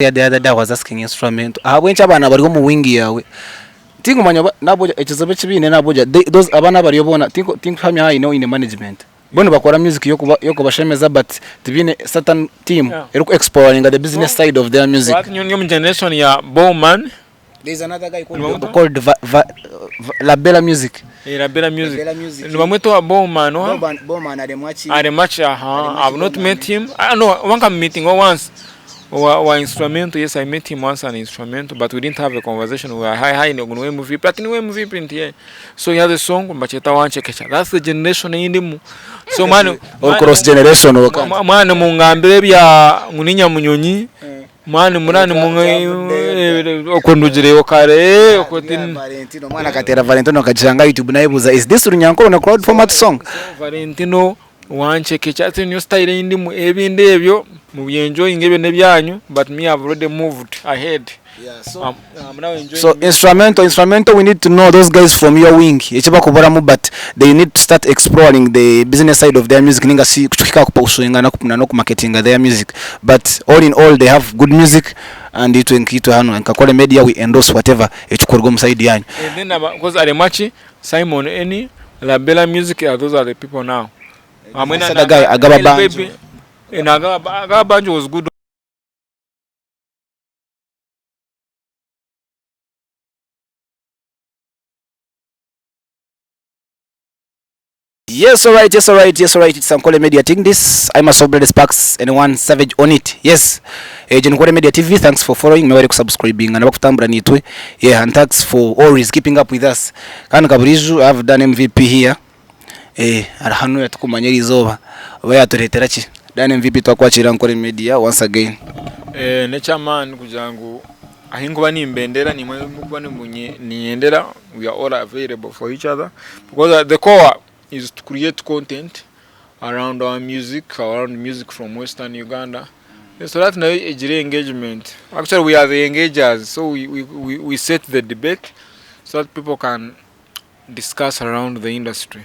The other day I was asking instrumental ahabw'enki abaana bari omu wing yaawe tinkumanya oba nabwo ekizibu eki baine nabwo those abaana abariyo boona tinkuhamya haine oine management bo nibakora music y'okubashemeza but tibaine certain team eriku exploringa the business side of their music. Hati nyowe ndi omu generation ya Bowman. There is another guy called, called Va, Va, Va, La Bella Music. Eh, La Bella Music. La Bella Music. Nibamweta owa Bowman oha? Bowman, Bowman Aremwachi. Aremwachi, aha. I've not met him. Ah, no, one meeting once. Owa, owa instrumental, yes, I met him once on instrumental, but we didn't have a conversation. We were hi, hi, niwe MVP, ati niwe MVP nti yeah. So he has a song, bakyeta Wanchekecha. That's the generation eyindimu. So man, Or cross generation mwana mungambire ebya ngu ni nyamunyonyi. Mani murani okwo ndugireyo kare okwo ti Valentino omwana akateera Valentino akagishanga aha YouTube nayebuuza is this Runyankore on a crowd format song? Valentino wanchekecha ati niyo style ei ndimu ebindi ebyo mubyenjoyinge ebyo nebyanyu but me have already moved ahead. I'm, I'm now enjoying So instrumental, instrumental we need to know those guys from your wing eki bakuburamu but they need to start exploring the business side of their music ninga shi kuhika aha kupushinga na n'okumaketinga their music but all in all they have good music and itwe nkaitwe hanu nka Kore Media we endorse whatever ekikuruga omu side yanyu. And then aba because Aremaki, Simon Eni, La Bella Music, yeah, those are the people now. Hamwe na, This other guy, Agaba Banjo. And Agaba, Agaba Banjo was good. Yes, alright, yes, alright, yes, alright. It's Ankole Media taking this. I'm a Sobrede Sparks and one Savage on it. Yes. Eh, Ankole Media TV, thanks for following. Mwebale kusubscribing and abakutambura nitwe. Yeah, and thanks for always keeping up with us. Kandi kaburiju, I have done MVP here. Eh, ari hanu yatukumanya erizooba. Oba yatureetera ki? Dan MVP twakwakira Ankole Media once again. Eh, n'eky'amaani kugira ngu ahi nkuba nimbendera naimwe ahu mukuba nimunyendera we are all available for each other because the core is to create content around our music, around music from western Uganda so that nayo egire engagement. Actually we are the engagers so we, we, we, we set the debate so that people can discuss around the industry.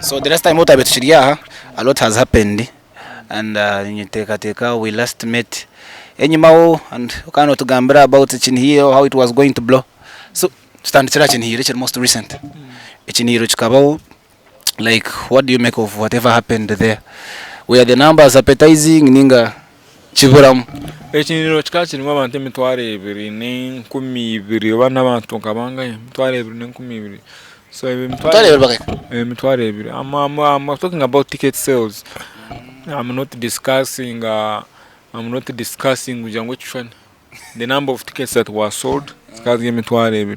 So the last time otabe tukiri aha, a lot has happened and uh, niteekateeka we last met enyimaho and okaba notugambira about ekinihiro how it was going to blow. So tutandikire aha kinihiro ekiri most recent. Ekinihiro kikabaho like what do you make of whatever happened there? Were the numbers appetizing ninga kiburamu? Ekinihiro kikaba kirimu abantu 20,200 oba n'abantu nka bangahi 20,200 so emitwaro ebiri bakahika? 20,000 I'm, I'm, I'm talking about ticket sales I'm not discussing uh, I'm not discussing kugira ngu ekishushani the number of tickets that were sold zikaba ziri 20,000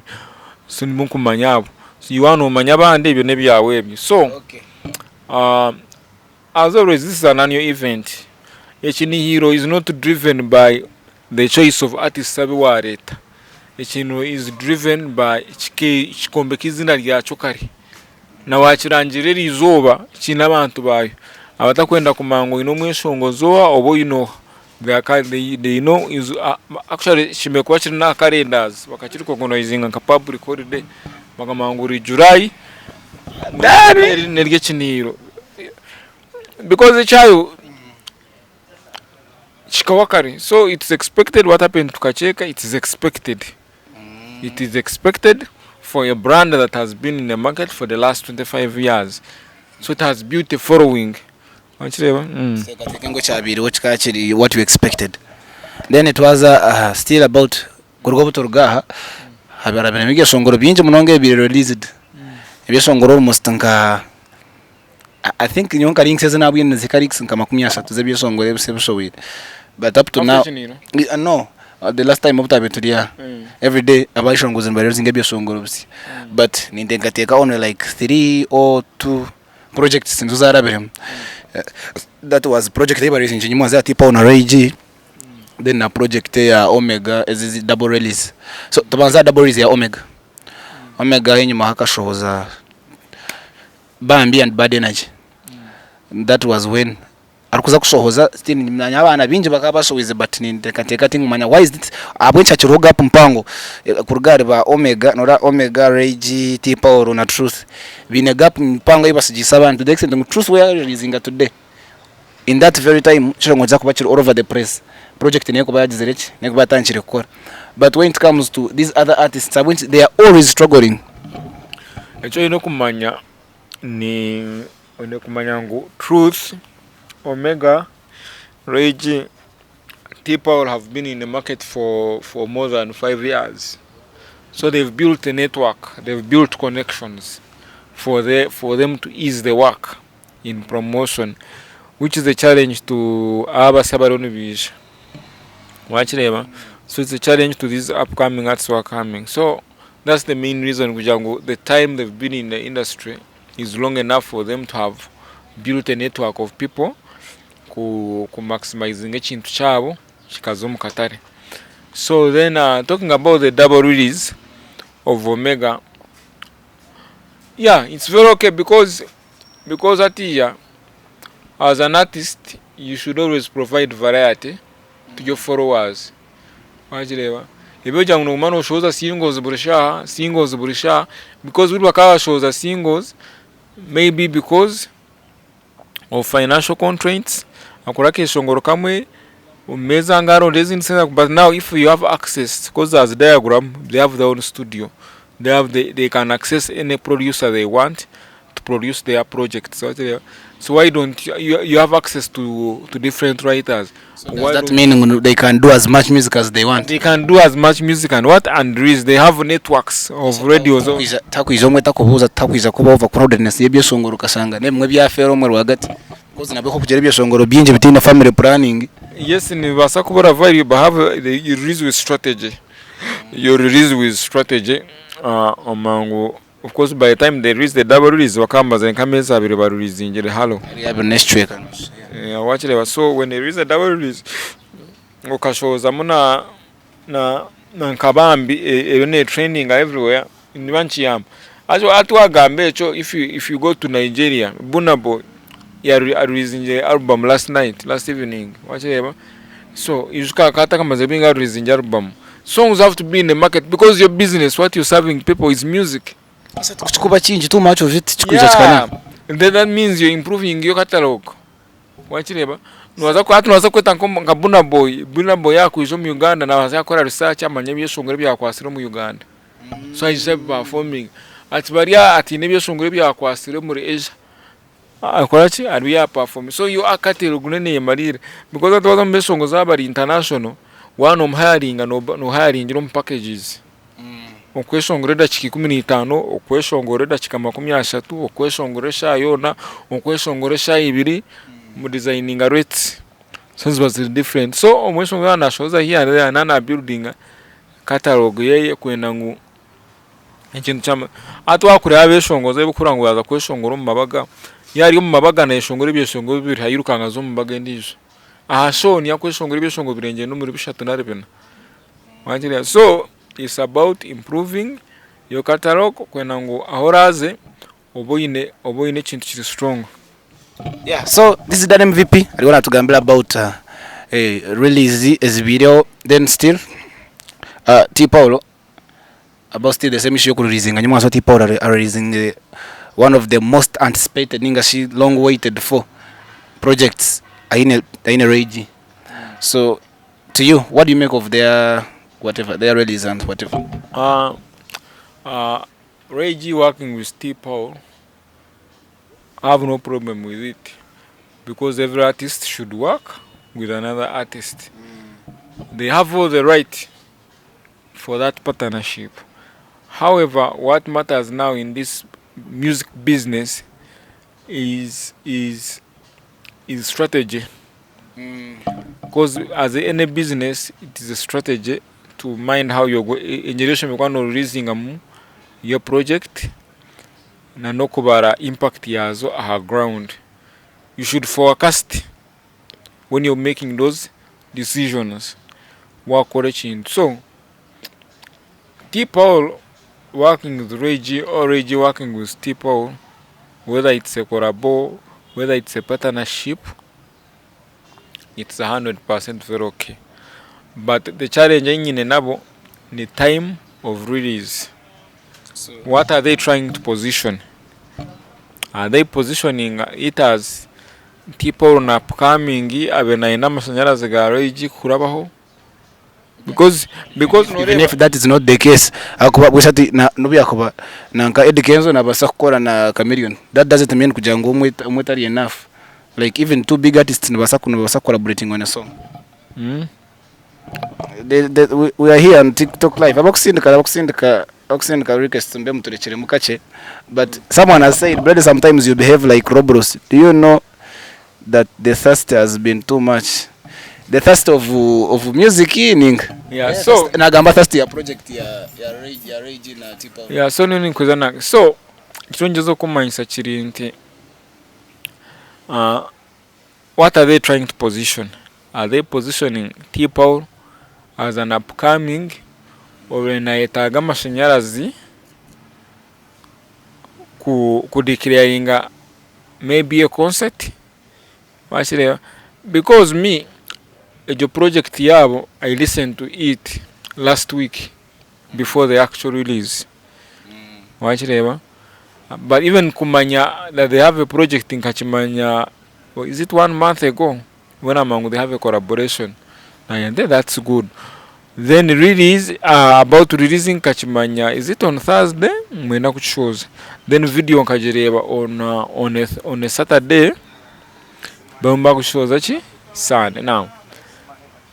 so nimwo nkumanya abo so iwe waaba nomanya abandi ebyo n'ebyawe ebyo so Okay. uh, As always this is an annual event, ekinihiro is not driven by the choice of artists abu wareeta, ekinihiro is driven by kikombeka eizina ryakyo kare na wakirangirira erizooba kiine abantu baayo abatakwenda kumanya ngu oine omweshongozi oha oba oine oha they know actually kishemereire kuba kiri n'aha calendars bakakiricogonoizinga nka public holiday bakamanya ngu buri July n'ery'ekinihiro. Because ekyayo kikawa kare so it's expected what happened to Kakyeka it is expected it is expected for a brand that has been in the market for the last 25 years so it has built a following wakireeba mm. Teekateeka ngu ekyabaireho kikaba kiri what you expected then twaza aha still about kuruga obu turuga aha habarabiremu ebyeshongoro bingi munonga ebibaire released ebyeshongoro almost nka I think nyowe nka links ezi nabwine nizihika links nka 30 z'ebyeshongoro ebisya ebishohwire but up to now no the last time obu twabaire turi aha everyday abeshongozi nibareleasinga ebyeshongoro bisya but ninteekateeka only like 3 or 2 projects nizo zarabiremu that was project ei bareleasingire enyima eya T-Paul na Ray G then na project eya Omega ezi double release so tubanze aha double release ya Omega Omega enyima hakashohoza Bambi and Bad Energy that was when arikuza kushohoza still nimanya abaana baingi bakaba bashohoize but ninteekateeka tinkumanya why is it ahabw'enki hakiriho gap mpango kuruga ahari ba Omega noreeba Omega, Ray G, T Paul na Truth baine gap mpango ei basigiise abandi to the extent ngu Truth we yareleasinga today in that very time kishobora kuza kuba kiri all over the place. Project neyekuba yagizire ki? Neyekuba yatandikire kukora. But when it comes to these other artists ahabw'enki they are always struggling? Eki oine kumanya ni oine kumanya ngu Truth, Omega, Ray G, T Paul have been in the market for for more than 5 years so they've built a network, they've built connections for the for them to ease the work in promotion which is a challenge to aba abasya abariyo nibaija wakireeba so it's a challenge to these upcoming artists who are coming. So that's the main reason kugira ngu the time they've been in the industry is long enough for them to have built a network of people ku ku maximizinga ekintu kyabo kikaza omu katare. So then talking about the double release of Omega, yeah, it's very okay because hatiya as an artist you should always provide variety to your followers. Wakireeba ebyogira ngu noguma noshohoza singles buri shaaha, singles buri shaaha, because buri bakaba bashohoza singles maybe because of financial constraints, akora akeshongoro kamwe omu meezi angahe aronda ezindi sente. But now if you have access, because as Diagram they have their own studio, they can access any producer they want to produce their projects. So why don't you have access to different writers? So does that mean ngu they can do as much music as they want? They can do as much music and what and release. They have networks of radios. Takwija omwe takubuuza, takwija kuba overcrowdedness y'ebyeshongoro, okashanga n'ebimwe byafeera omwe rwagati, because nabwo kugira ebyeshongoro bingi bitaine family planning? Yes, nibibaasa kubura value, but have the, you release with strategy, you release with strategy. Omangu of course by the time they release the double release bakaba bamaze nk'ameezi 2 bareleasingire halo. Abiri n'ekicweka. Yeah, wakireeba? So when they release the double release okashohozamu na nkabambi eyo ne trending everywhere, niba nkiyamba. Ati wagamba ekyo, if you go to Nigeria, Burna Boy yareleasingire album last night, last evening, wakireeba? So ijuka kata kamaze binga releasing album. Songs have to be in the market because your business, what you're serving people is music. Kuba kingi, too much of it kikwija kikana. And then that means you're improving your catalog, wakireeba? Nobaza hati nobaza kweta nka Burna Boy. Burna Boy yakwija omu Uganda, nabaza yakora research, amanya ebyeshongoro ebyakwasire omu Uganda, so aija performing ati bari atiine ebyeshongoro ebyakwasire omuri Asia, akora ki? Ari ya perform. So yo catalog nene yemarire because ati waza mu byeshongoro abari international, wana omuharinga no hiringira omu packages, okweshongora edakika 15, okweshongora edakika 30, okweshongora eshaaha yoona, okweshongora eshaaha 2, mu designinga rates, so ziba ziri different. So omweshongoro nashohoza here and there na building catalog yeye kwenda ngu ekintu kyama. Hati wakureba abeshongoza ebikura ngu yaza kweshongora omu mabaga, yari omu mabaga nayeshongora ebyeshongoro bibiri, hayirukanga aza omu mbaga endiijo. Aha show niyo akweshongora ebyeshongoro birengire n'omuri bishatu nari bina, wakireeba? So it's about improving your catalog kwenda ngu aho oraze oba oine ekintu kiri strong. Yeah, so this is Dan MVP ariho natugambira about release ezibiireho. Then still T Paulo, about still the same issue yokureleasinga nyuma. T Paul are releasing one of the most anticipated ninga shi long waited for projects aine Ray G. So to you, what do you make of their whatever, their release and whatever? Ray G working with T Paul, I have no problem with it because every artist should work with another artist. They have all the right for that partnership. However, what matters now in this music business is strategy. Because as any business, it is a strategy to mind how you're going. Engineering mikwano releasing your project na n'okubara impact yazo aha ground. You should forecast when you're making those decisions wakora ekintu. So T Paul working with Ray G or Ray G working with T Paul, whether it's a collabo, whether it's a partnership, it's 100% very okay. But the challenge enyine nabo ni time of release. What are they trying to position? Are they positioning it as T-Paul na upcoming abe nayenda amashanyarazi ga Ray G kurabaho because because Even noreeba if that is not the case ahakuba bwesha ati na nobu yakuba nanka Eddy Kenzo nabaasa kukora na Chameleone that doesn't mean kugira ngu omwe omwe tari enough like even two big artists nibabaasa nibabaasa ku collaborating on a song. Mm. The, the, we, we are here on TikTok live abakusindika abakusindika abakusindika requests mbe muturekyeremu kakye but someone has said brother sometimes you behave like Robros do you know that the thirst has been too much the thirst of, of music ninga Yeah, so nagamba thirst ya project ya ya Ray, ya Ray G na T Paul yeah, so nini nkuza na so ekirongyezo okumanyisa kiri nti what are they trying to position? Are they positioning T Paul as an upcoming obaire nayetaaga amashanyarazi ku ku declaringa maybe a concert wakireeba because me egyo project yaabo I listened to it last week before the actual release wakireeba but even kumanya that they have a project nkakimanya is it one month ago when among they have a collaboration nagira that's good then release about releasing nkakimanya is it on Thursday mwenda kukishoza then video nkagireeba on, on, a, on a Saturday bamwe bakushoza ki Sunday now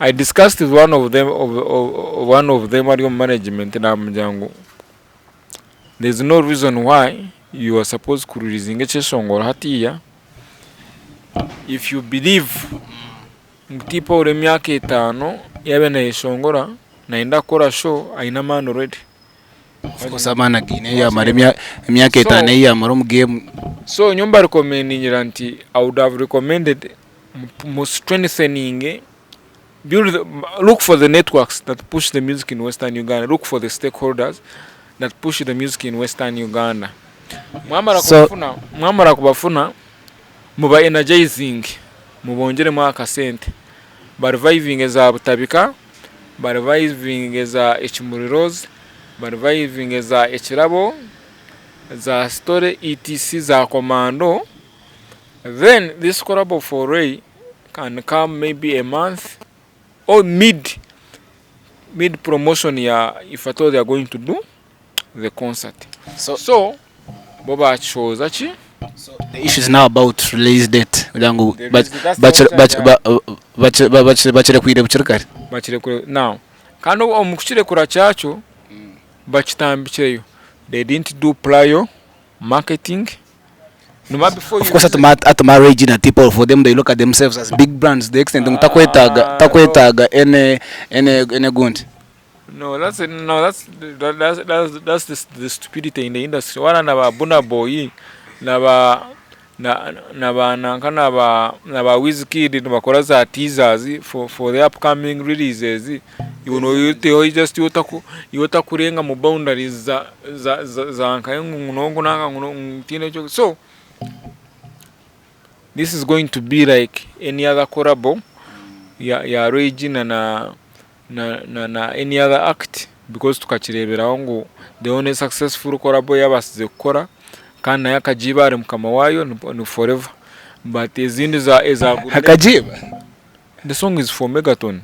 I discussed with one of them of, of, one of them ari omu management namugira ngu there is no reason why you are supposed kureleasinga ekyeshongoro hatiya if you believe ngu T-Paul emyaka etano yaaba nayeshongora nayenda kukora show aine amaani already. Of course amaani agiine yamara emyaka etaano ei yamara omu game. So nyowe mbarekomendingira nti I would have recommended mu strengthening build the, look for the networks that push the music in Western Uganda, look for the stakeholders that push the music in Western Uganda. Mwamara So- kubafuna, mwamara kubafuna muba energizing mubongeremu akasente ba reviving eza Butabika, ba reviving eza Ekimuri Rose, ba reviving eza Ekirabo, za Story etc za Commando then this collabo for Ray can come maybe a month or mid mid promotion ya if at all they are going to do the concert. So, So bo bakishoza ki? so the issue is now about release date kugira ngu The bak- release- that's the bakire- whole bak- challenge. ba- bakire- ba- bakire- bakirekwire bukiri kare. Bakirekure now. Kandi omu kukirekura kyakyo bakitambikireyo. They didn't do prior marketing. Noma before Of you course release atuma atuma Ray G na T-Paul for them they look at themselves as big brands the extent ngu takwetaaga Ah, takwetaaga any any any gundi. No, that's no, that's that, that's that's that's the, the stupidity in the industry. Wala na ba Burna Boy, na ba na na ba nanka na ba na ba Wizkid nibakora za teasers for for the upcoming releases. You know, you you just you taku you takurenga mu boundaries za za za, za nka ngu nanga ngu tine cho. So this is going to be like any other collabo ya ya Ray G na na na, na, na any other act because tukakireeberaho ngu the only successful collabo yabaasize kukora kandi nayo akagiiba ahari mukama waayo ni, ni forever but ezindi za eza Akajiba. the song is for Megaton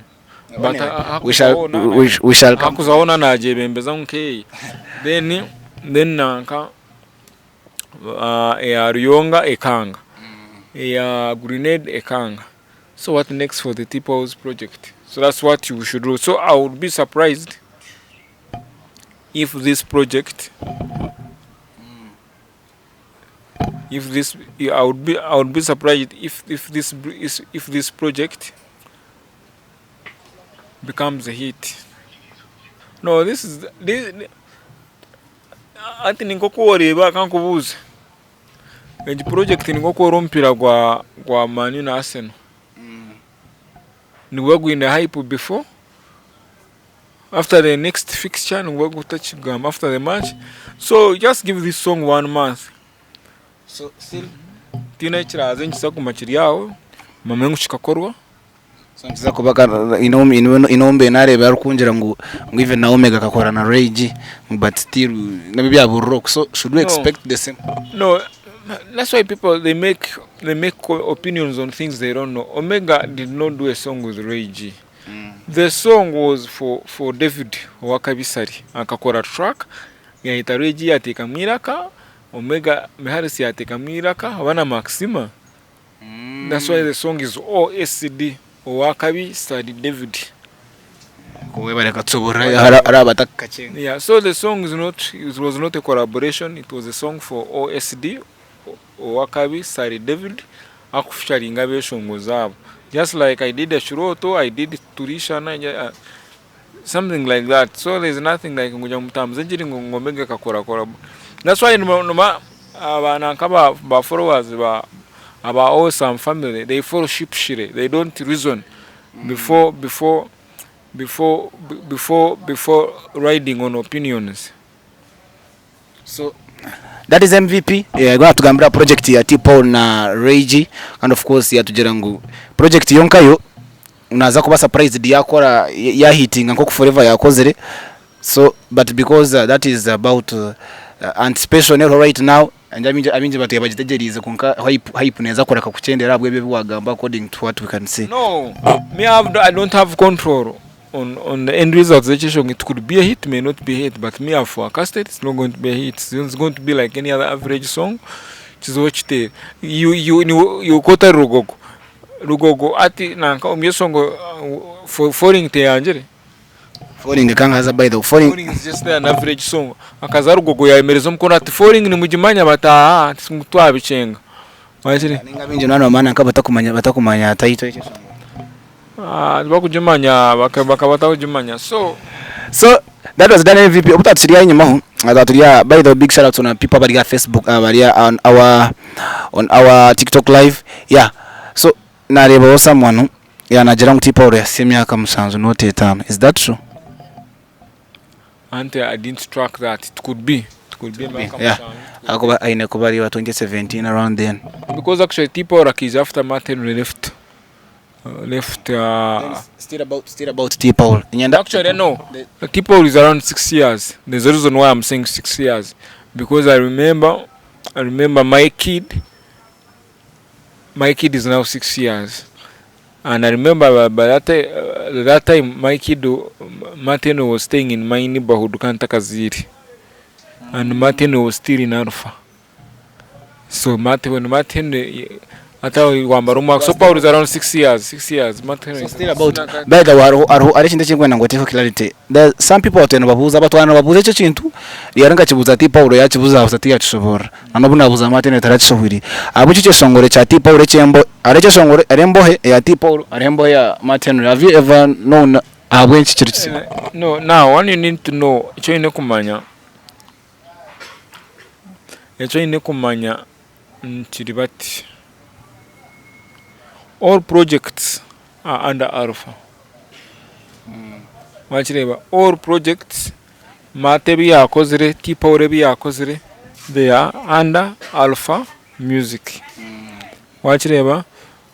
but We shall we, we shall come. hakuzaho na nagyebembeza nkeyi then then nanka eya Ruyonga ekanga eya Grenade ekanga so what next for the T-Paul's project so that's what you should do so I would be surprised if this project if this I would be I would be surprised if if this if this project becomes a hit no this is this ati ni nk'oku oreeba kankubuuze egi project ni nk'oku ori omupiira gwa gwa Man U na Arsenal niguba gwine hype before after the next fixture niguba gutakigamba after the match so just give this song one month So still tiine ekiraaze nikiza kuguma kiri aho mame ngu kikakorwa so nikiza kuba inombe nareeba arikungira ngu ngu even na Omega akakora na Ray G but still nabyo byaburira oku so should we No. expect the same no. That's why people they make they make opinions on things they don't know. Omega did not do a song with Ray G. The song was for for David Owakabisari akakora track yayeta Ray G yateekamu eiraka, Omega Harris yateekamu eiraka oba na Maxima. That's why the song is OSD Owakabisari David. Webare katusoborora hari abatakakyenga. Yeah, so the song is not it was not a collaboration, it was a song for OSD Owakabi Sari David akufeaturinga abeshongozi abo. Just like I did a Shiroto, I did Turishana, something like that. So there's nothing like ngu mutambuze engiri ngu Omega akakora collab. That's why nima abaana nka ba followers ba aba Awesome family they follow sheepishly, they don't reason before before before before before riding on opinions. So that is MVP eh, atugambira project ya T Paul na Ray G and of course yatugira ngu project yonkayo naza kuba surprised yakora yahitinga nkoku Forever yakozere so but because that is about anticipation eriho right now and abingi abingi batuye bagitegeriize kwonka hype hype neeza kureka kukyendera ahabw'ebyo ebi wagamba according to what we can see. No, me have, I don't have control on, on the end results z'ekyeshongo. It could be a hit, may not be a hit, but me I've forecasted it's not going to be a hit. It's going to be like any other average song. Kiziho kiteere. You, you, niwe, iwe ku otari Rugogo. Rugogo ati nanka omu byeshongo uh, for, falling teyangire. Falling kangaza by the way falling Falling is just an average song. Akaza Rugogo yayemereza omukono ati falling nimugimanya bati aha ati twabikyenga. Wakire? Ninga abingi nibamanya nka batakumanya batakumanya title y'ekyo Ah, tibakugimanya baka bakaba batakugimanya so So that was Daniel MVP. Obu twaba enyimaho twaba turi aha by the way big shout out to na people abari aha Facebook abari on our on our TikTok live yeah so nareebaho someone yanagira ngu T-Paul yahitsya emyaka mushanju not etaano is that true? Anti I didn't track that it could be it could be emyaka Yeah. mushanju it could be. Ahakuba aine kuba ari owa 2017 around then. Because actually T-Paul akaija after Martin left left Still about still about T-Paul. Niinyenda Actually no T-Paul is around 6 years there's a reason why I'm saying 6 years because I remember I remember my kid my kid is now 6 years and I remember by, by that, that time my kid Martin was staying in my neighborhood kandi ntakazaire and Martin was still in Alpha so Martin when Martin ata wambara omwaka so Paul is around 6 years 6 years Martin So still about by the way hariho hariho hariho ekintu ekinkwenda ngu oteho clarity there some people batwire nibabuuza abatwara nibabuuza ekyo kintu reero nkakibuuza T Paul yakibuzabuza tiyakishoboorora na n'obu naabuuza Martin tarakishoboreire ahabw'eki ekyeshongoro kya T Paul eky'embo hariho ekyeshongoro hariho embohe eya T Paul hariho embohe eya Martin have you ever known ahabw'enki kiri kisyo? No now one you need to know eki oine kumanya eki oine kumanya Kiri bati, all projects are under Alpha. Wakireeba? All projects, Maate ebi yaakozire, T Paul ebi yaakozire, they are under Alpha Music. Wakireeba?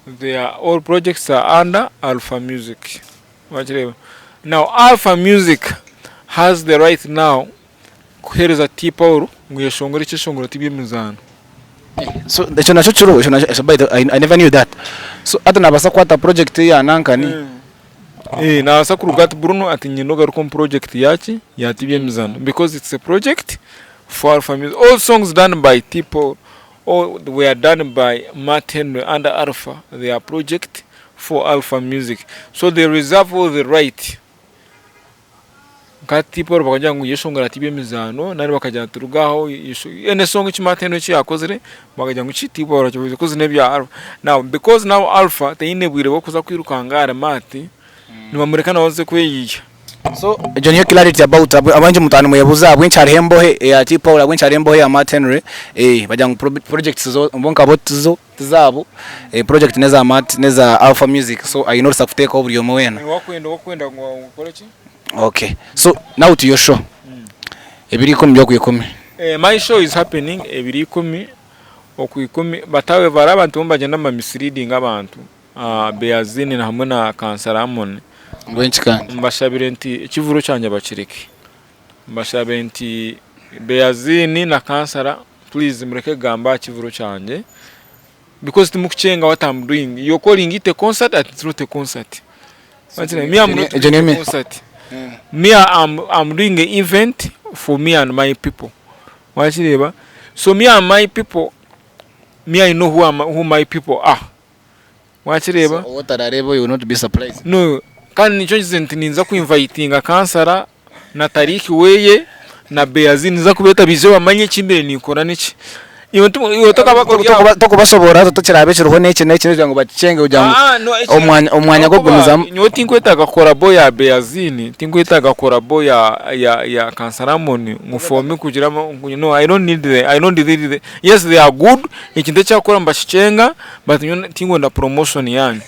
They are, all projects are under Alpha Music. Wakireeba? Now Alpha Music has the right now kuheereza T Paul ngu yeshongore ekyeshongoro ti by'emizaano. So ekyo nakyo kiriho ekyo nakyo ekyo by the way I never knew that. So hati nabaasa kukwata project ya nankani. Eh, nabaasa kuruga ati Bruno ati nyine ogaruke omu project yaki ya ti by'emizaano because it's a project for Alpha Music. All songs done by T Paul all were done by Matt Henry under Alpha they are project for Alpha Music. So they reserve all the right Nka T-Paul bakagira ngu yeshongora ati eby'emizaano nari bakagira nti ruga aho any song eki Martin eki yakozire bakagira ngu ki T-Paul akikoze coz n'ebya Alpha. Now because now Alpha teyine bwire bw'okuza kwirukanga ahari Matt nibamureka nawe aze kweyiya. So egyo niyo clarity about abaingi mutaba nimwebuuza ahabw'enki hariho embohe eya T-Paul ahabw'enki hariho embohe eya Matt Henry eh bagira ngu projects zo bo nkabo tizo tizaabo eh project n'eza Matt n'eza Alpha Music so aine orusa kuteekaho buri omwe weena. Wakwenda wakwenda ngu okore ki? Okay so now to your show ebiro ikumi by'okwikumi. My show is happening ebiro ikumi okwikumi but however hariho abantu abamwe nibagyenda niba misleading abantu Beazini hamwe na Kansara Amon. Mbwenu ki kandi? Mbashabire nti ekivuro kyangye bakireke. Mbashabire nti Beazini na Kansara. Please mureke kugamba aha kivuro kyangye because timukukyenga what am doing. You're calling it a concert and it's not a concert. Me am not Egyo doing a niyo concert. Me am, am doing a event for me and my people. Wakireeba? So me and my people, me I know who, am, who my people are. Wakireeba? So ou otarareeba you will not be surprised. No, kandi nikyo ngize nti ninza ku invitinga kansara na Tariq weye na Beazi ninza kubeeta baije bamanye eki mbaire ninkora niki. Iwe nti iwe tokaba ori aho. Tokubasoborora oti ekiraabe kiriho n'eki n'eki kugira ngu bakikyenge kugira ngu Ah, no, eki- omwanya omwanya ahabw'okuba gw'okugumizamu. Nyowe tinkwetaaga korabo ya Beazini, tinkwetaaga korabo ya ya ya Kansara Amon ngu for me kugira ngu no I don't need the I don't need the yes they are good ekintu eki akukora nibakikyenga but nyowe tinkwenda promotion yanyu.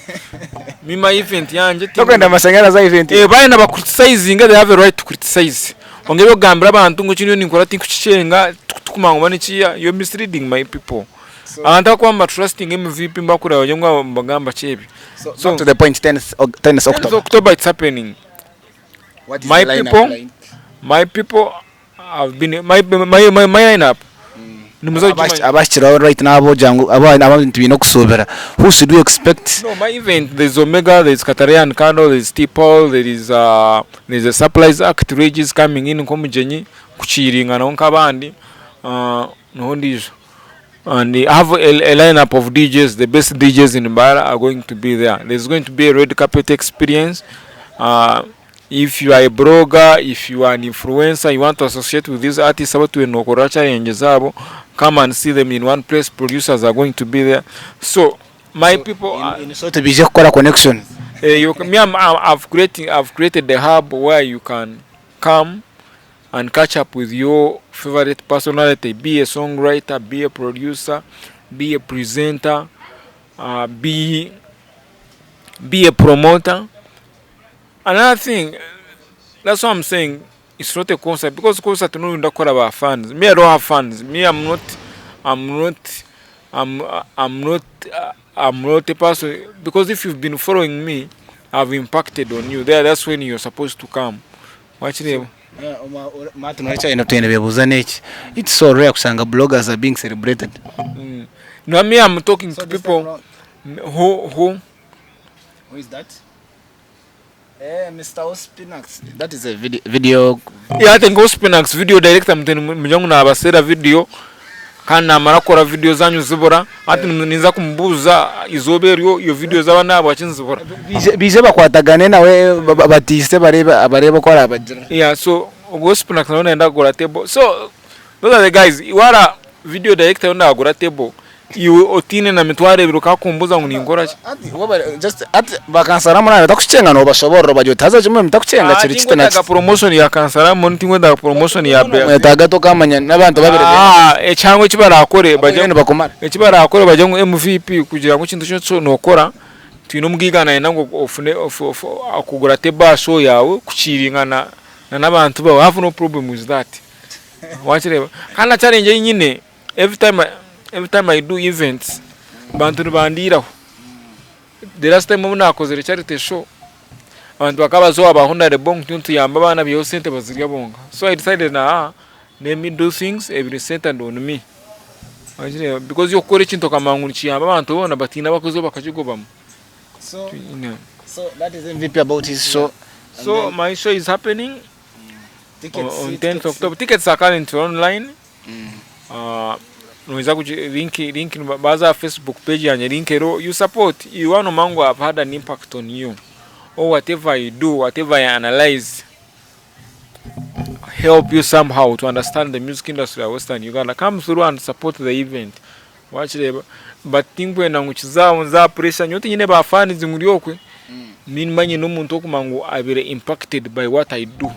Me my event yangye Tokwenda amashanyarazi aha event? Eh, bayenda ba criticizinge they have a right to criticize. Kwonka eby'okugambira abantu ngu eki ndiyo ninkora tinkukikyenga tikumanya ngu nikiiha you're misleading my people. Abantu abakuba niba trustinga MVP nibakureba bagire ngu nibagamba ki ebi. So, back to the point, 10th, 10th 10th October. October it's happening. What is My the lineup people, like? my people have been my my my, my lineup. Nimuza kugimanya. Abahikiraho right now abogira ngu abantu twine okusuubira. Who should we expect? No, my event there's Omega, there's Katarian Kando, there's T Paul, there is there's a surprise act Regis coming in nk'omugyenyi kukiringanaho nk'abandi niho ndiijo. And I have a lineup of DJs, the best DJs in Mbarara are going to be there. There's going to be a red carpet experience. If you are a blogger, if you are an influencer, you want to associate with these artists abu twine nokorera challenge zaabo, come and see them in one place, producers are going to be there. So my people are, In short, baije kukora connections. You, me I'm, I'm, I've, creating, I've created the hub where you can come and catch up with your favorite personality, be a songwriter, be a producer, be a presenter, be a promoter. Another thing, that's why I'm saying it's not a concert because concert noyenda kukora ba fans. Me I don't have fans. Me I'm not I'm not I'm I'm not I'm not a person because if you've been following me, I've impacted on you. There that's when you're supposed to come. Wakireeba? Matt norekya twine bebuuza n'eki. It's so rare kushanga bloggers are being celebrated. No, me I'm talking to people who Who is that? Eh, Mr. Ospinax. That is a video. video. Yeah, I think Ospinax video director muteni mujangu nabaseera video kandi namara kukora video zanyu zibura hati ninza kumubuuza izooba eryo iyo video zaba nahabwaki nizibura. Baije bakwatagane nawe batiise bareebe bareebe oku arabagira. Yeah, so ogwo Ospinax nawe nayenda kugura table. So those are the guys. Wara video director yo nagura table Iwe otiine na mitwaro ebiri okakumbuza ngu ninkora ki? Hati webare just hati bakansaramu naaba batakucenga nobashoborora obagira oti haza kimwe mutakucenga kiri kiti na Tinkwetaaga kiti. promotion ya Kansaramu tinkwetaaga promotion ya Bea. Mwetaaga tokamanya n'abantu babiri Ah, ekihango eki barakore bagire nibakumara. eki barakore bagire ngu MVP kugira ngu ekintu kyona eki nokora twine omugaiga nayenda ngu ofune akugure ate aha show yaawe kukiringana na n'abantu baawe I have no problem with that. Wakireeba? Kandi na challenge ei nyine Every time I, every time I do events bantu nibandiiraho. The last time obu naakozire charity show abantu bakaba baza owa ba Honourable ngu nituyamba abaana baihaho sente bazirya bonka. So I decided nah let me do things ebiri centered on me. Wakireeba because okukora ekintu okamanya ngu nikiyamba abantu boona but haine abakuza bakakigobamu. So, so that is MVP about his show. So my show is happening on 10th October. Tickets are currently online. Noija kugi link link baza aha Facebook page yangye link eriho you support you waaba nomanya ngu I've had an impact on you or whatever I do whatever I analyse help you somehow to understand the music industry ya western Uganda come through and support the event wakireeba but tinkwenda ngu kize aho nze aha pressure nyowe tinyine ba fans ngu ndi okwe Nimba nyine omuntu okumanya ngu abaire impacted by what I do.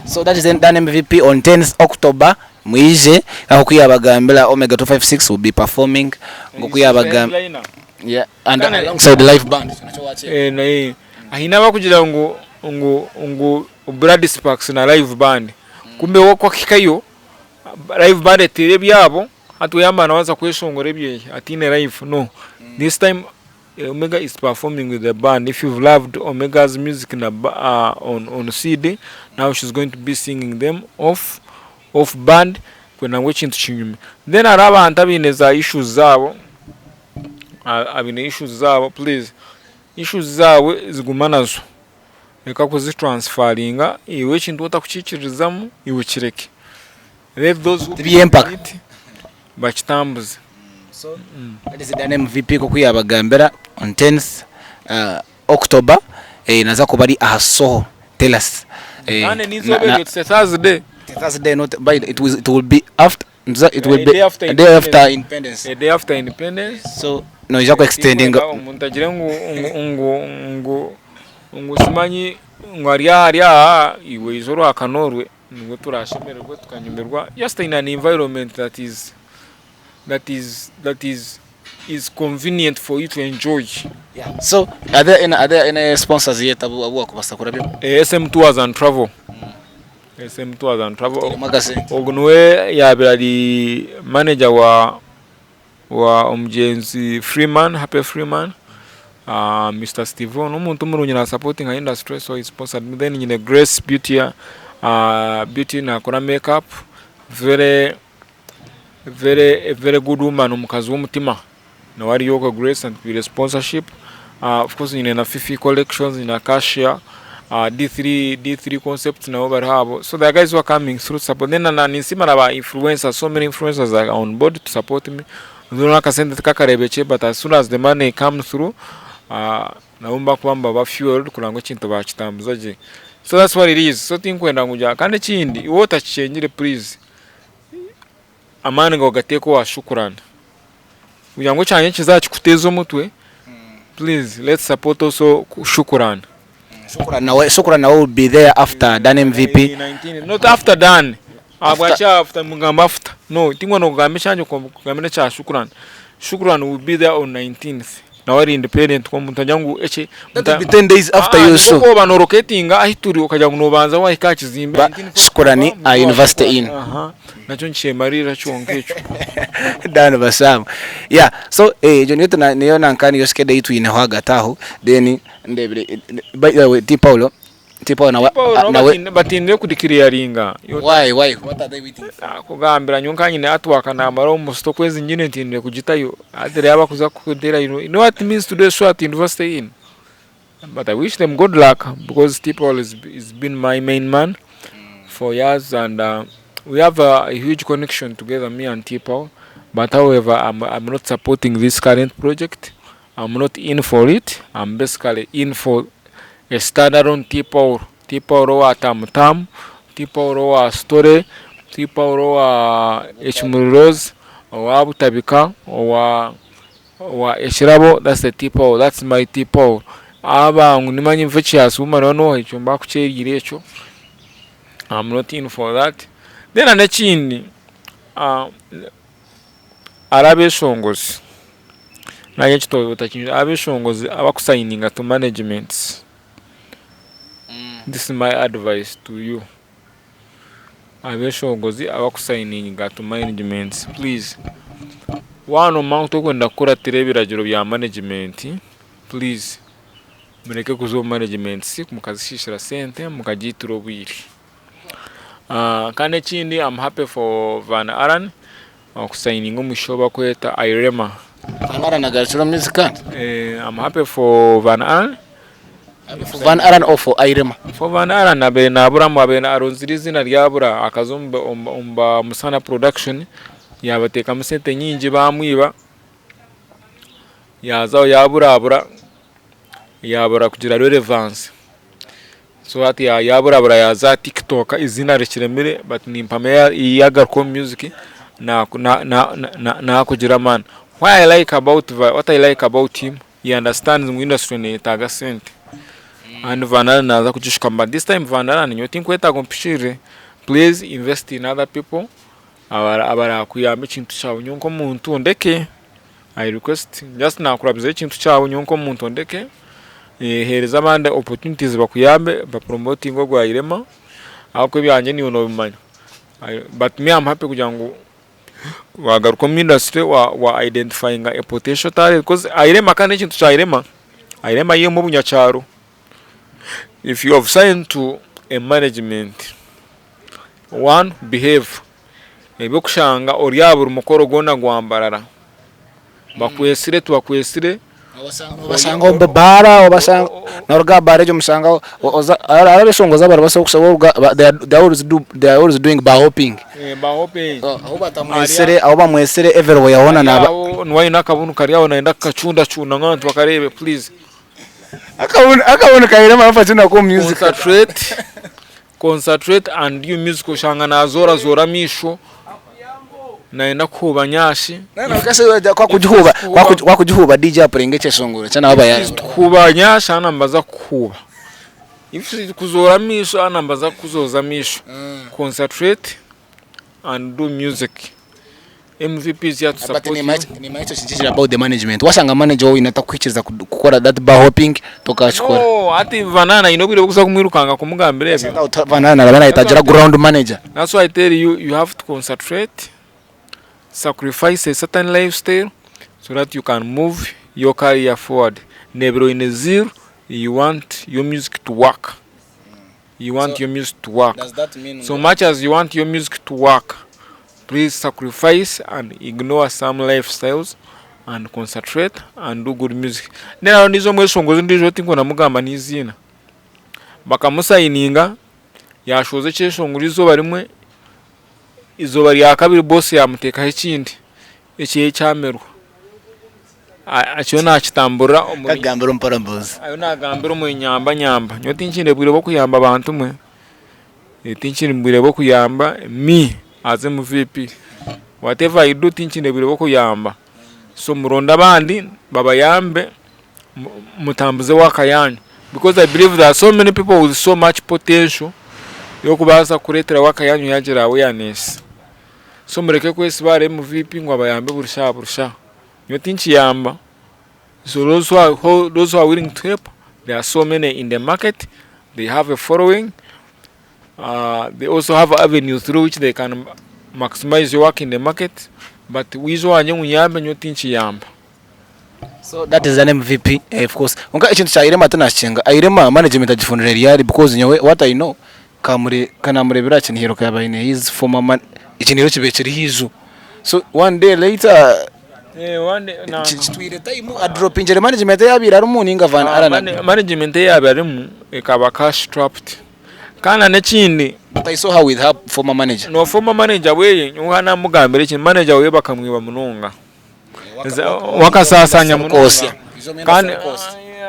So that is Dan MVP on 10th October mwije nkoku yabagambira Omega 256 will be performing nkoku yabagambira yeah and alongside live band. Eh, naye haine abakugira ngu ngu ngu Blood Sparks na live band kumbe we ku akuhikayo live band eteire ebyabo hati we yamara nawe aza kweshongora ebyeye ataine live no this time Omega is performing with the band if you've loved Omega's music na on, on CD now she's going to be singing them off off band Kwenda ngu ekintu kinyume. Then hariho abantu abaine za issues zaabo, abaine issues zaabo please issues zaawe ziguma nazo. Reka kuzi transferringa iwe ekintu otakukikiririzamu iwe kireke. Let those who Tiby'empaka. believe in it bakitambuze. So that is Dan MVP nk'oku yabagambira on 10th October naza kuba ari aha Soho Terrace. Kandi n'eizooba eryo it's a Thursday. Thursday not by it will, it will be after it will A be day after a day after independence. independence. A day after independence. So noija ku extendinga Omuntu agire ngu ngu ngu ngu ngu simanyi ngu ari aha ari aha iwe ija orwakana orwe nibwo turashemererwe tukanyumirwa just in an environment that is that is that is is convenient for you to enjoy. Yeah. So are there any, are there any sponsors yet abu abu wakubasa kurabya? Eh, SM Tours and Travel. SM Tours and Travel. Erimu akasente. Ogu niwe yaabire ari manager wa wa omugyenzi Freeman, Happy Freeman. Uh, Mr. Steve n'omuntu murungi na supporting industry so he sponsored me. Then nyine Grace Beauty uh, Beauty nakora makeup very very a very good woman omukazi w'omutima nawe ari okwe Grace antwire sponsorship uh, of course nyine na Fifi collections nyine na Cashier uh, D3 D3 concepts nabo bari abo so the guys who are coming through support then na ninsima na ba influencers so many influencers are on board to support me nzona akasente tikakarebekye but as soon as the money comes through uh, nabo nibakuba nibaba fueled kureba ngu ekintu bakitambuza gye so that's what it is so tinkwenda ngu kandi ekindi iwe otakikyengire please Amaani gaawe ogateeke owa shukurani kugira ngu ekyangye kizakikuteeza omutwe please let's support also shukurani. Shukurani nawe Shukurani nawe will be there after Dan MVP. Not after Dan. Ahabwaki after mugamba after? No, tinkwenda kugamba ekyangye kugambe n'ekya Shukurani. Shukurani will be there on 19th. Nawe ari independent kwonka mutagira ngu eki That will be 10 days after your show. Oba noroketinga ahi turi okagira ngu nobanza wahika aha kizimbe. Ba Shukurani aha University Inn. Aha, nakyo nikyemarira kyonka ekyo. Dan Bashamu. Yeah, so eh, egyo niyo tuna niyo nanka niyo schedule ei twineho ahagati aho then ndebire by the way T Paulo T Paulo nawe Paul, nawe batindire kudikiriyaringa. why why what are they waiting for? Nakugambira nyowe nka nyine artwork namara almost okwezi nyine ntindire kugitayo hati reeba kuza kuntera you know what it means to do a show at University Inn but I wish them good luck because T Paul is, is been my main man for years and uh, we have a, a huge connection together me and T Paul but however I'm, I'm not supporting this current project I'm not in for it I'm basically in for a standalone T Paul T Paul owa Tam Tam T Paul owa Story T Paul owa Ekimuri Rose owa Butabika owa owa Ekirabo that's the T Paul that's my T Paul aba ngu nimanya Infectious Woman oba noha ekyo mbakukyeriire ekyo I'm not in for that then n'ekindi uh, Hariho abeshongozi naanye eki otakinywa abeshongozi abakusayininga to managements this is my advice to you abeshongozi abakusayininga to managements please waaba nomanya ngu torikwenda kukuratira ebiragiro bya management please mureke kuza omu managements mukazishiishira sente mukagiitira obwire. Kandi ekindi I'm happy for Van Allan okusayininga omwishiki ou barikweta Irema. Van Allan agarukire omu music kandi? I'm happy for Van Allan. For Van Allan or for Irema? For Van Allan abaire naburamu abaire aronzire eiziina ryabura akaza omu ba Musana production yabateekamu sente nyingi bamwiba yaazaho yaburabura yabura kugira relevance. So hati yaburabura yaaza aha TikTok eiziina rikiremire but nimpamya yaagaruka omu music naakugira amaani. Why I like about what I like about him he understands ngu industry neyetaaga sente and Van Allen naaza kugishukamu but this time Van Allen nyowe tinkwetaaga ompikirire please invest in other people abarakuyamba ekintu kyawe nyowe nk'omuntu ondeke I request just nakurabizaho ekintu kyawe nyowe nk'omuntu ondeke heereza abandi opportunities bakuyambe ba promotinge ogwa Irema ahabw'okuba ebyangye niiwe noobimanya but me am happy kugira ngu wagaruka omu industry wa wa identifyinga a potential talent because Irema kandi ekintu kya Irema, Irema yo erimu obunyakyaro if you have signed to a management one behave. Eby'okushanga ori aha buri mukoro gwona gwa Mbarara. Bakwetsire tibakwetsire. Obashanga omu baara, obashanga noruga aha baara egyo omushanga oza hariho abeshongozi abaribaasa kushaba oruga they are always do they are always doing bar hopping. Bar hopping. Ahu batamwetsire ahu bamwetsire everywhere hoona naaba. Niwe aine akabunu kari aho nayenda kukacundacunda ngu abantu bakareebe please. Akabunu akabunu kaine amafa nako omu music. Concentrate Concentrate and do music oshanga nazorazora amaisho nayenda kuhuuba nyashi. Kwakugihuuba DJ apuringa ekyeshongoro kye nawe aba Kuhuuba nyashi hana nibaza kukuhuuba. If kuzoora amaisho hana nibaza kukuzooza amaisho. Concentrate and do music. MVP is here to But support you. nimanya ekyo kintu kiri about the management washanga manager wawe atakukwikiriza kukora that bar hopping tokakikora. No, hati Vanana aine obwire bw'okuza kumwirukanga kumugambira ebyo. Vanana araba nayetagira ground manager. That's why I tell you, you have to concentrate, sacrifice a certain lifestyle so that you can move your career forward. Nebiro oine zeal, you want your music to work. You want your music to work. So much as you want your music to work, please sacrifice and ignore some lifestyles and concentrate and do good music. Then hariho ondiijo omweshongozi ondiijo tinkwenda mugamba n'eiziina. Bakamusayininga yaashohoza ekyeshongoro eizooba rimwe, eizooba rya kabiri boss yaamuteekaho ekindi ekyeye kyamerwa. Akiriyo naakitamburira omuri. Kagambire omu mpoza. Ariyo naagambira omuri nyamba nyamba. Nyowe tinkiine bwire bw'okuyamba bantu mwe. Tinkiine bwire bw'okuyamba me as MVP. Whatever I do tinkiine bwire bw'okuyamba. So muronde abandi babayambe mutambuze work yaanyu. Because I believe there are so many people with so much potential y'okubaasa kureetera work yaanyu yaagira awareness. So mureke kwesiba ahari MVP ngu abayambe buri shaaha buri shaaha. Nyowe tinkiyamba. So those who are, those who are willing to help, there are so many in the market, they have a following, they also have avenues through which they can maximize your work in the market, but wiija owangye ngu nyambe nyowe tinkiyamba. So that is an MVP of course. Kwonka ekintu kya Irema tinakikinga. Irema management agifunire ryari because nyowe what I know kamure kanamurebera aha kinihiro kaba aine his former man ekinihiro kibaire kiriho ijo. So one day later kitwire time adropingire management ei abaire arimu ninga Van Allen. Management ei yaabaire arimu ekaba cash trapped. Kandi na n'ekindi. But I saw her with her former manager. No former manager weye nyowe ka namugambira eki manager weye bakamwiba munonga. Wakasasanya munonga. Kandi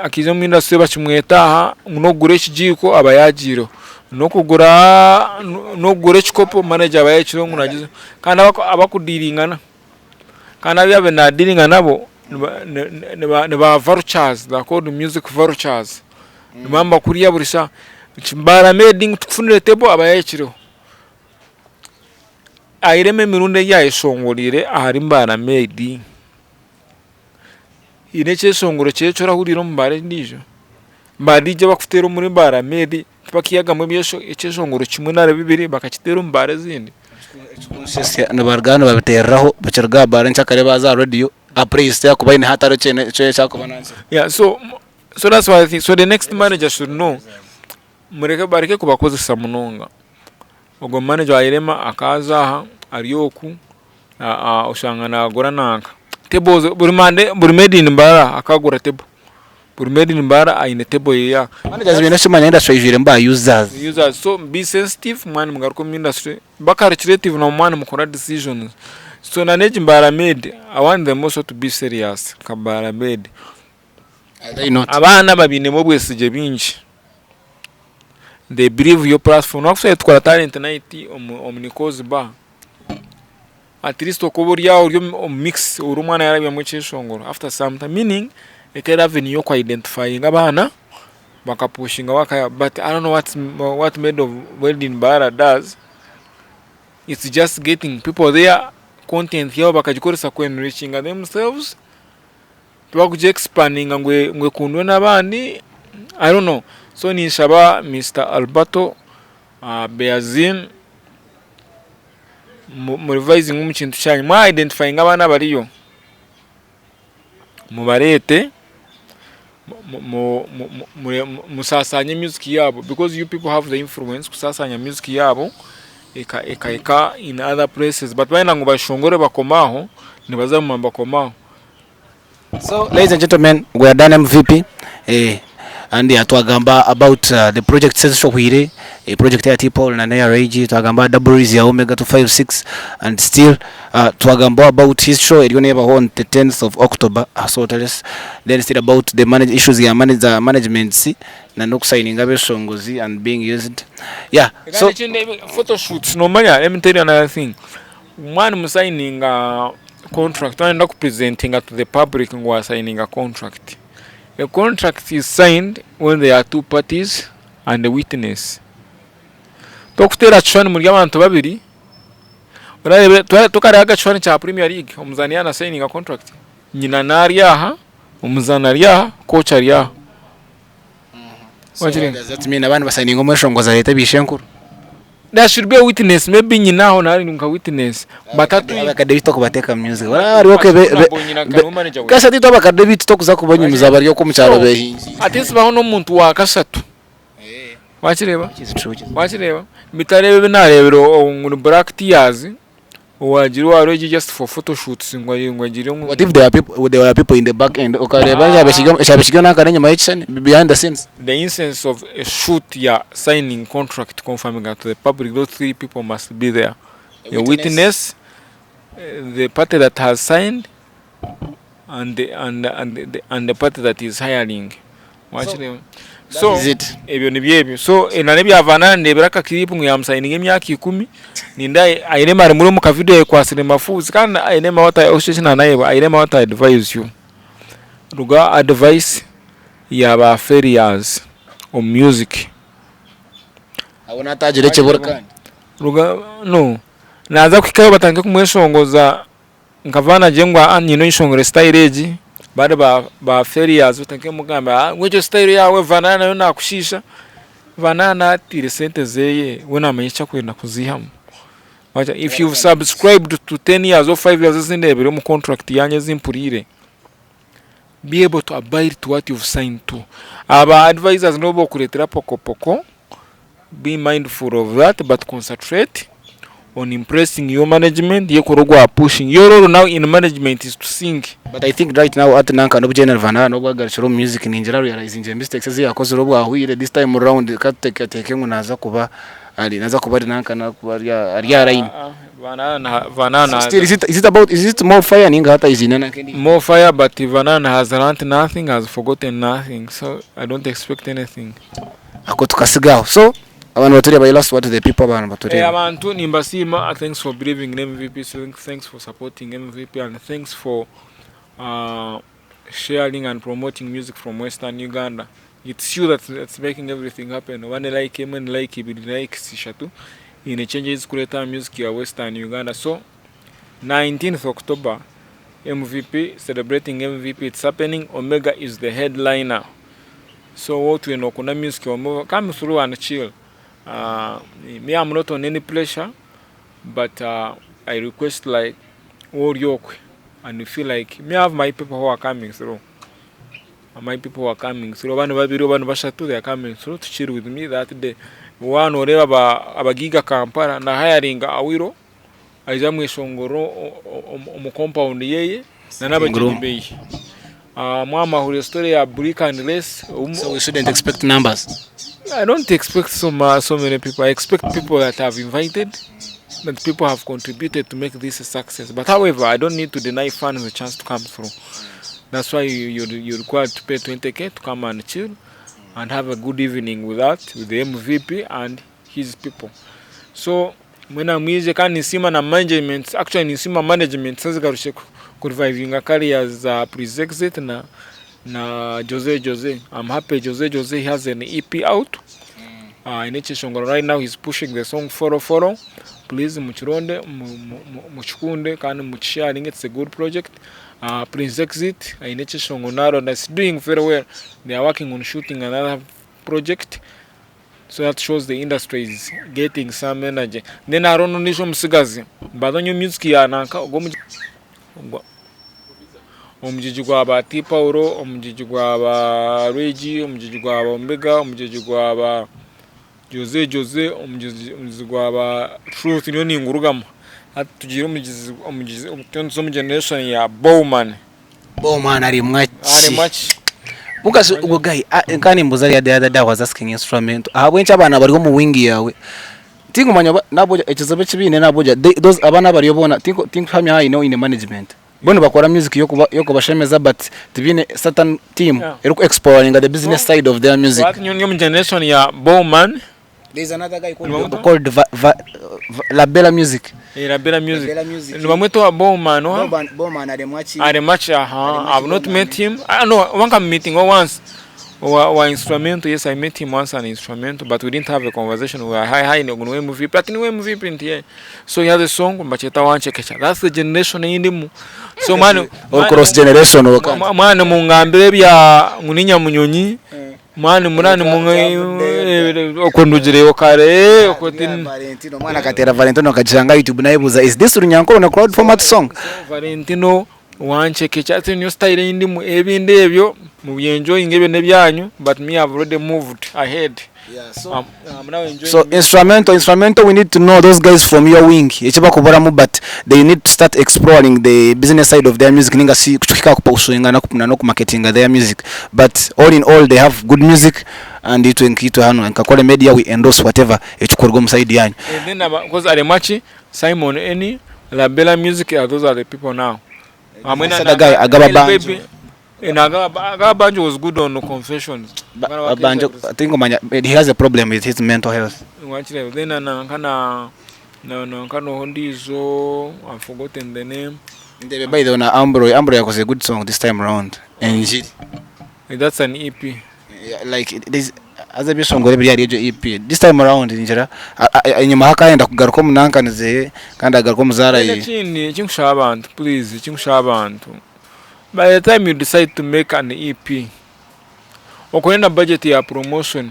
akaija omu industry bakimweta aha ngu n'okugura ekigiiko aba yagiireho. N'okugura n'okugura ekikopo manager aba yahikireho ngu nagiza. Kandi abakudiiringa kandi abu yaabaire naadiiringa nabo ni ba vultures, they are called music vultures. Nibaba nibakurya buri shaaha. Baramedi ngu tukufunire table aba yahikireho. Airemu emirundi ei yaayeshongoriire ahari Mbaramedi. Haine ekyeshongoro kye eki orahuriire omu baara endiijo? Ba DJ abarikuteera omuri Mbaramedi tibakihagamu ekyeshongoro kimwe nari bibiri bakakiteera omu baara ezindi? Ekirikunshesya nibaruga nibabiteereraho bakiruga aha baara enkyakare baaza aha rediyo aha playlist ei arikuba aine hatariho eki arikuba naakira. Yeah so so that's why I think so the next manager should know mureke bareke kubakozesa munonga. Ogwo manager wa Irema akaaza aha ari oku oshanga nagura nanka tables buri Monday buri made in Mbarara akagura table buri made in Mbarara aine table yeye aha. Managers baine kukimanya industry eijwiremu ba users. Users so be sensitive mwaba nimugaruka omu industry ba calculative na mwaba nimukora decisions so na n'egi Mbarara made I want them also to be serious nka Mbarara made. Are they not? Abaana babainemu obwesigye bwingi. They believe your platform. N'obu tukora talent night omu Nico's bar, at least okuba ori aho ori omu mix ori omwana yarabyamu ekyeshongoro after some time meaning ekaba eri avenue y'oku identifyinga abaana bakapushinga work yaabo but I don't know what made of wedding Mbarara does, it's just getting people there content yaabo bakagikoresa ku enrichinga themselves. Tibakugi expandinga ngu ekundwe n'abandi I don't know. So ninshaba Mister Alberto, Beazin mu revisinge omu kintu kyanyu. Mwa identifyinga abaana abariyo mubareete musasanye music yaabo because you people have the influence kusasanya music yaabo. Ekahika in other places but bayenda ngu bashongore bakome aho nibaza kuguma nibakoma aho. So ladies and gentlemen we are done MVP eh, and uh, twagamba about uh, the projects ezishohwire eh, project ya T-Paul na neya Rage twagamba double release ya Omega 256 and still uh, twagamba about his show eriyo nebaho on the 10th of October uh, so tell us then still about the manage issues ya manage, uh, management na n'okusayininga abeshongozi and being used yeah so Kandi ekindi photoshoots nomanya let me tell you another thing mwaba nimusayininga contract wayenda kupresentinga to the public ngu wasayininga contract a contract is signed when there are two parties and a witness tokuteera kishushani muri abantu babiri orareeba tokareeba akashushani kya premier league omuzaani yaaba nasayininga contract nyina nari aha omuzaani ari aha coach ari aha. So what does that mean abandi basayininga omweshongozi areeta ebiishenkuru? There should be a witness maybe nyina aho nari nka witness but hati Abakade bitu tokubateeka mu music Baraba bari okwe be be Kasha titu abakade bitu tokuza kubanyumiza bari okwo omu kyaro behingiire. At least baho n'omuntu wa kashatu wakireeba wakireeba bitari ebi ebi nareebire ngu ni black tears Owagira owa regi just for photo shoots ngu ngu agire ngu. What if there are people, there were people in the back end okareeba ekyaba kiri ekyaba kiri nankana enyima y'ekishushani behind the scenes. The instance of a shoot ya signing contract confirming to the public those three people must be there a witness, the party that has signed and the, and, and, the, and the party that is hiring wakireeba so Is it? ebyo nibyo ebyo so eh, na n'ebyavana ndebera aka clip ngu yamusayininga emyaka ikumi ninda aine mari muri omu kavidiyo ayekwasire mafuuzi kandi aine what I also eki aine what I advise you ruga advice ya ba failures omu music Aho natagira ekiburi kandi. ruga no naza kuhikayo batandike kumweshongoza Nka Vanna gye ngu aa nyine oyeshongore style egi bari ba ba failures otandike kumugambira aa ngu egyo style yaawe Vanna nayo nakushiisha, Vanna naatiire sente zeeye we naamanya eki arikwenda kuziihamu. If you've subscribed to ten years or five years ezi ndeebire omu contract yangye ezi mpuriire, be able to abide to what you've signed to. Aba advisors n'obu bokureetera pokopoko, be mindful of that but concentrate on impressing your management yekora ogwa pushing your role now in management is to sing. But I think right now hati nanka n'obu General Van Halen obu agarukire omu music ningira arealizingyire mistakes ezi yakozire obu ahweire this time round katuteekateeke ngu naaza kuba ari naaza kuba ari nanka naaza kuba ari ari aha line. Van Halen Van Halen So still is it, is it about is it more fire ninga hati aiziine nanka endiijo? More fire but Van Halen has learnt nothing has forgotten nothing so I don't expect anything. Ako tukasiga aho. So abantu batureeba you last word to the people abantu Eh, batureeba. abantu nimbasiima thanks for believing in MVP thanks for supporting MVP and thanks for uh, sharing and promoting music from Western Uganda. It's you that's, that's making everything happen. Oba ne like emwe ni like ibiri ni likes ishatu eine change ezikureeta aha music ya Western Uganda. So 19th October MVP celebrating MVP it's happening. Omega is the headliner. So waaba otwire nookunda music omu come through and chill. Uh, me I'm not on any pressure but uh, I request like waaba ori okwe and you feel like me I have my people who are coming through. My people who are coming through oba ni babiri oba ni bashatu they are coming through to chill with me that day. Waaba nooreeba aba abagiiga Kampala na hiringa Awilo aije amweshongorere omu compound yeye na n'abagyenyi beye. Mwamahurira story ya Brick and Lace. So we shouldn't expect numbers. I don't expect so, ma, so many people. I expect people that have invited, that people have contributed to make this a success. But however, I don't need to deny fans the chance to come through. That's why you're required to pay 20k to come and chill and have a good evening with that, with the MVP and his people. So, mwena mwije kandi ninsiima na management, actually ninsiima management ezigarukire ku revivinga careers za Prince na na Jose Jose. I'm happy Jose Jose he has an EP out. Aine ekyeshongoro right now he's pushing the song Follow Follow. Please mukironde mukikunde kandi mukisharinge it's a good project. Prince Exit aine ekyeshongoro naronda it's doing very well. They are working on shooting another project. So that shows the industry is getting some energy. Then hariho n'ondiijo omutsigazi mbanza nyowe music ya nanka ogwo omugigi gwa ba T Paul, omugigi gwa ba Regi, omugigi gwa ba Omega, omugigi gwa ba. Jose Jose omugezi omugezi gwa ba Truth nyowe ningurugamu hati tugiire omugezi omugezi turiyo nituza omu generation ya Bowman. Bowman aremwa ki? Aremwa ki? Mukazi ogwo guy nka nimbuuza ariya the other day I was asking instrumental ahabw'enki abaana bari omu wing yaawe tinkumanya oba nabwo ekizibu eki baine nabwo those abaana abariyo boona tinkuhamya haine oine management. Bo nibakora music y'okubashemeza but tibaine certain team eriku exploringa the business side of their music. Hati nyowe ndi omu generation ya Bowman. There is another guy called La Bella Music. La Bella Music. Nibamweta owa Bowman oha? Bowman aremwa ki? Aremwa ki aha. I have not met him. No, oba nka meetinga once. Owa owa instrumental yes I met him once an instrumental but we didn't have a conversation we were hi hi ogu niwe MVP ati niwe MVP nti yeah so he has a song nibakyeta wanchekecha that's the generation ei ndimu so mani Or cross generation oka. mani mungambire ebya ngu ni nyamunyonyi mani murani okwo ndugireyo kare okwo ti Valentino omwana akateera Valentino akagishanga aha YouTube nayebuuza is this Runyankore on a crowd format song? Valentino Wanchekecha ati niyo style ei ndimu ebindi ebyo mubyenjoyinge ebyo n'ebyanyu but me have already moved ahead I'm, I'm now enjoying So instrumental instrumental we need to know those guys from your wing eki bakuburamu but they need to start exploring the business side of their music ninga shi kuhika aha kupushinga na n'okumaketinga their music but all in all they have good music and itwe nkaitwe hanu nka Kore Media we endorse whatever ekikuruga omu side yanyu. And then aba because Aremaki Simon Eni, La Bella Music yeah, those are the people now. Hamwe na, na, guy Agaba Banjo. Eh, na Agaba, Agaba Banjo was good on confessions. Ba, Banjo, I think omanya, he has a problem with his mental health. Wakire, then na na na na na nkano ondiijo, I've forgotten the name. Ndebe by the way na Ambro, Ambro yakoze a good song this time round. Enjiri. That's an EP. Yeah, like this haza ebyeshongoro ebiri ahari egyo EP this time around ningira enyima hakayenda kugaruka omu nankanize kandi agaruka omu zaara Then ekindi ekinkushaba abantu please ekinkushaba abantu by the time you decide to make an EP okore na budget ya promotion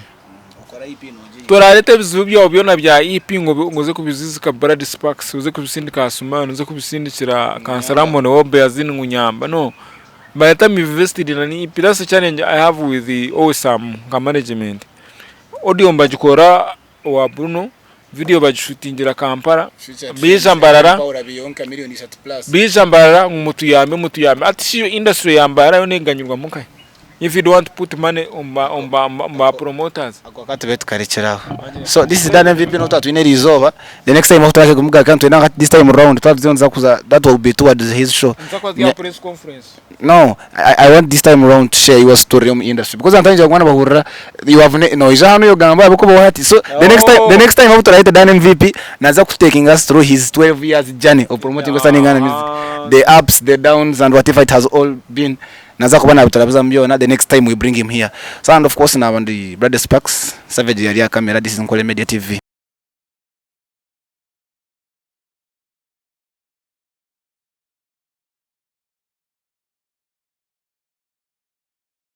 torareta ebizibu byawe byona bya EP ngu oze kubizizika Brad Sparks oze kubisindika Asuman oze kubisindikira Kansala Amon oba Yazin ngu nyamba no By the time you've invested in an EP, that's the challenge I have with the Awesome nka management. Audio mbagikora owa Bruno, video bagishutingira Kampala, biija Mbarara, biija Mbarara ngu mutuyambe mutuyambe. Hati shi industry ya Mbarara yoona eganyirwamu nkahi? If you don't want to put money omu ba omu ba omu ba promoters. Ako ka tube tukarekyera aho. So this is Dan MVP n'obu twaba twine eriizooba, the next time ahu turaze kumugaruka nitwenda nka this time round twaba turiyo nituza kuza that will be towards his show. Nituza kuba turi aha press conference. No, I, I want this time round to share your story omu industry because abantu abaingi baguma nibahurira you have ne, noija hanu yogamba ahabw'okuba hati so the next time, the next time ahu turayete Dan MVP naza ku taking us through his 12 years journey of promoting Western Uganda music the ups the downs and whatever it has all been Naza kuba nabiturabizamu byona the next time we bring him here. So and of course naba ndi Brother Sparks, Savage yari aha camera, this is Nkore Media TV.